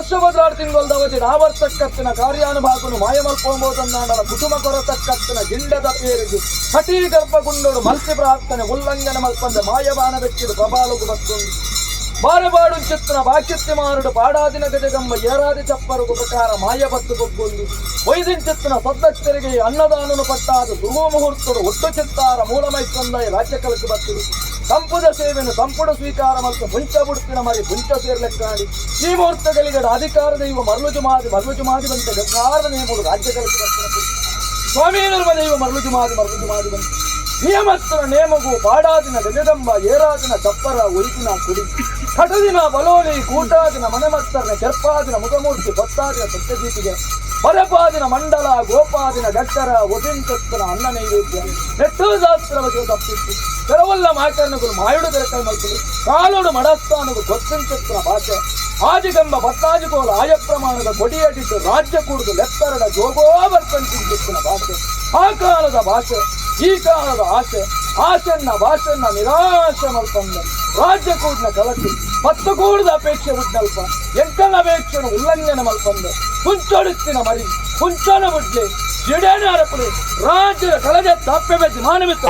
ವರ್ಷ ಬದಲಾಡ್ ತಿಂಗೊಲ್ದ ಅವಧಿ ಆವರ್ತಕ್ಕತ್ತಿನ ಕಾರ್ಯಾನುಭಾಗನು ಮಾಯಮಲ್ಪೊಂಬೋದನ್ನಾಡಲ ಕುಟುಂಬ ಕೊರತಕ್ಕತ್ತಿನ ಗಿಂಡದ ಪೇರಿಗೆ ಕಟೀ ಗರ್ಭಗುಂಡೋಡು ಮಲ್ತಿ ಪ್ರಾರ್ಥನೆ ಉಲ್ಲಂಘನೆ ಮಲ್ಪಂದ ಮಾಯಬಾನ ಬೆಚ್ಚಿಡು ಪ್ರಬಾಲುಗು ಬತ್ತುಂಡು ಬಾರೆಬಾಡು ಚಿತ್ರ ಬಾಕಿತ್ತಿ ಮಾರುಡು ಪಾಡಾದಿನ ಗಜಗಂಬ ಏರಾದಿ ಚಪ್ಪರುಗು ಪ್ರಕಾರ ಮಾಯ ಬತ್ತು ಕೊಗ್ಗೊಂದು ವೈದಿನ ಚಿತ್ರನ ಸದ್ದಕ್ತರಿಗೆ ಅನ್ನದಾನನು ಪಟ್ಟಾದ ದುರ್ಗೋ ಮುಹೂರ್ತಡು ಒಟ್ಟು ಚಿತ್ತಾರ ಮೂಲಮೈತಂದೈ ರಾಜ್ಯ ಕಲಕು ಬತ್ತುಡು ಸಂಪುದ ಸೇವೆಯನ್ನು ಸಂಪುಟ ಸ್ವೀಕಾರ ಮತ್ತು ಪುಂಚ ಬುಡ್ತಿನ ಮರಿ ಪುಂಚ ಸೇರ್ಲೆಕ್ಕಾಡಿ ಈ ಮುಹೂರ್ತಗಳಿಗೆ ಅಧಿಕಾರ ದೈವ ಮರಳುಜು ಮಾದಿ ಮರಳುಜು ಮಾದಿ ಬಂತೆ ಗಂಗಾರ ನೇಮುಡು ರಾಜ್ಯ ಕಲಕು ಬರ್ತಿನ ಸ್ವಾಮಿ ಧರ್ಮ ದೈವ ಮರಳುಜು ಮಾದಿ ಮರಳುಜು ಮಾದಿ ಬಂತೆ ನಿಯಮಸ್ಥರ ನೇಮಗು ಪಾಡಾದಿನ ಗಜಗಂಬ ಏರಾದಿನ ಚಪ್ಪರ ಒಯ್ದಿನ ಕುಡಿ ಕಟದಿನ ಬಲೋಲಿ ಕೂಟಾದಿನ ಮನೆಮತ್ತರನ ಕೆರ್ಪಾದಿನ ಮುಖಮೂರ್ತಿ ಭತ್ತಾದಿನ ಸತ್ಯದೀಪಿಗೆ ಪರಪಾದಿನ ಮಂಡಲ ಗೋಪಾದಿನ ಗಟ್ಟರ ಒದಿಂತತ್ವನ ಅನ್ನ ನೈವೇದ್ಯ ನೆಟ್ಟು ಶಾಸ್ತ್ರ ಬಗ್ಗೆ ತಪ್ಪಿತ್ತು ಕೆಲವಲ್ಲ ಮಾಕರ್ಣಗಳು ಮಾಯುಡು ಬೆರಕೈ ಮಲ್ಪುಲು ಕಾಲೋಡು ಮಡಸ್ಥಾನಗು ಗೊತ್ತಿಂಚತ್ವನ ಭಾಷೆ ಆಜಿಗಂಬ ಬತ್ತಾಜಿಗೋಲ ಆಯ ಪ್ರಮಾಣದ ಕೊಡಿಯಡಿಟ್ಟು ರಾಜ್ಯ ಕೂಡುದು ಲೆತ್ತರಡ ಜೋಗೋವರ್ತಂತಿನ ಭಾಷೆ. ಆ ಕಾಲದ ಭಾಷೆ, ಈ ಕಾಲದ ಆಸೆ, ಆಸೆನ್ನ ಭಾಷೆನ್ನ ನಿರಾಶೆ ಮಲ್ಪಂದ ರಾಜ್ಯ ಕೂಡಿನ ಕಲಕಿ ಪತ್ತು ಕೂಡದ ಅಪೇಕ್ಷೆ ಉಡ್ನಲ್ಪ ಎಂಕನ ಅಪೇಕ್ಷೆನ ಉಲ್ಲಂಘನೆ ಮಲ್ಪಂದ ಕುಂಚೊಡುತ್ತಿನ ಮರಿ ಕುಂಚನ ಬುಡ್ಲೆ ಜಿಡೇನ ಅರಪುಲೆ ರಾಜ್ಯದ ಕಲಜ ತಪ್ಪೆ ಬೆಜ್ಜಿ ಮಾನವಿತ್ತ.